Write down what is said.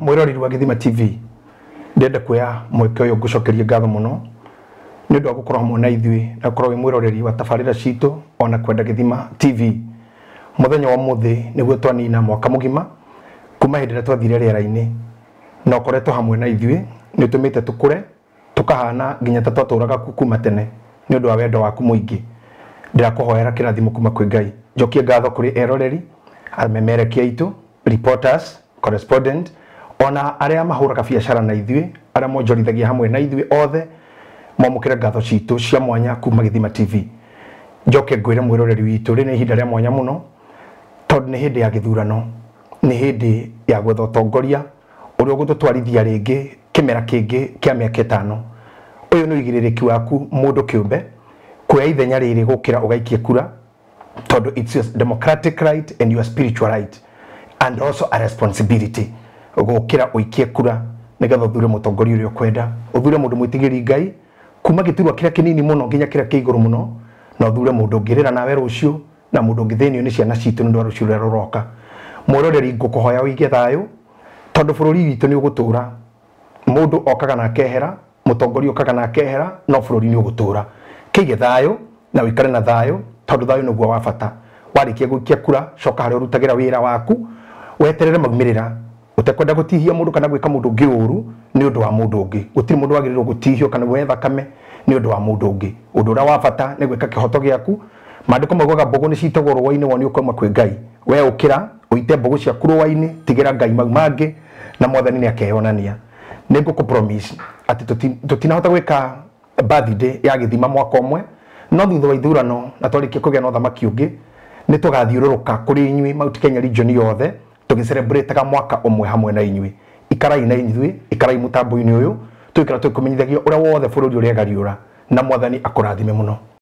Mwiroreri wa Githima TV, ndĩrenda kuoya mweke ũyũ ngũcokerie ngatho mũno nĩ ũndũ wa gũkorwo hamwe na ithuĩ na gũkorwo wĩ mwĩroreri wa tabarĩra citũ ona kwenda Githima TV. Mũthenya wa ũmũthĩ nĩguo twanina mwaka mũgima kuma hĩndĩ ĩrĩa twathire rĩera-inĩ, na ũkoretwo hamwe na ithuĩ nĩ ũtũmĩte tũkũre tũkahana nginya ta twatũraga kuma tene nĩ ũndũ wa wendo waku mũingĩ. Ndĩrakũhoera kĩrathimo kuma kwĩ Ngai. Njokie ngatho kũrĩ eroreri, amemerekia aitũ, reporters, correspondent, ona arĩa mahũraga biacara na ithuĩ, arĩa monjorithagia hamwe na ithuĩ othe, mwamũkĩre ngatho citũ cia mwanya kuma Githima TV. Njoke ngwĩre mwĩroreri witũ, rĩ nĩ ihinda rĩa mwanya mũno tondũ nĩ hĩndĩ ya gĩthurano, nĩ hĩndĩ ya gwetha ũtongoria ũrĩa ũgũtũtwarithia rĩngĩ kĩmera kĩngĩ kĩa mĩaka 5. Ũyũ nĩ ũigĩrĩrĩki waku mũndũ kĩũmbe kuoya ithenya rĩrĩ gũkĩra ũgaikie kura, tondũ it's your democratic right and your spiritual right and also a responsibility gũkĩra ũikie kura nĩgetha ũthure mũtongoria ũrĩa ũkwenda, ũthure mũndũ mwĩtigĩri Ngai kuma gĩturwa kĩrĩa kĩnini mũno nginya kĩrĩa kĩa igũrũ mũno, na ũthure mũndũ ũngĩrĩra nawe rũciũ na mũndũ ũngĩthĩnio nĩ ciana citũ nĩ ũndũ wa rũciũ rũrĩa rũroka. Mwĩroreri, ngũkũhoya ũige thayũ tondũ bũrũri witũ nĩ ũgũtũra. Mũndũ okaga na akehera, mũtongoria okaga na akehera, no bũrũri nĩ ũgũtũra. Kĩige thayũ na ũikare na thayũ tondũ thayũ nĩguo wa bata. Warĩkia gũikia kura, coka harĩa ũrutagĩra wĩra waku, weterere maumĩrĩra ũtekwenda gũtihia mũndũ kana gwĩka mũndũ ũngĩ ũru nĩ ũndũ wa mũndũ ũngĩ. Gũtirĩ mũndũ wagĩrĩirwo gũtihio kana kuoya thakame nĩ ũndũ wa mũndũ ũngĩ. Ũndũ ũrĩa wa bata nĩ gwĩka kĩhoto gĩaku. Maandĩko maugaga mbũgũ nĩ citagwo rũa-inĩ, woni ũkauma kwĩ Ngai. We ũkĩra ũite mbũgũ ciaku rũa-inĩ, tigĩra Ngai mau mangĩ na Mwathani nĩ akeyonania. Nĩ ngũkũ promise atĩ tũtinahota gwĩka birthday ya Githima mwaka ũmwe, no thutha wa ithurano na twarĩkia kũgĩa na ũthamaki ũngĩ nĩ tũgathiũrũrũka kũrĩ inyuĩ Mount Kenya region yothe tũgĩcelebrataga mwaka ũmwe hamwe na inyuĩ. Ikarai na ithuĩ, ikarai mũtambo-inĩ ũyũ, tũikara tũkĩmenyithagia ũrĩa wothe bũrũri ũregariũra, na Mwathani akũrathime mũno.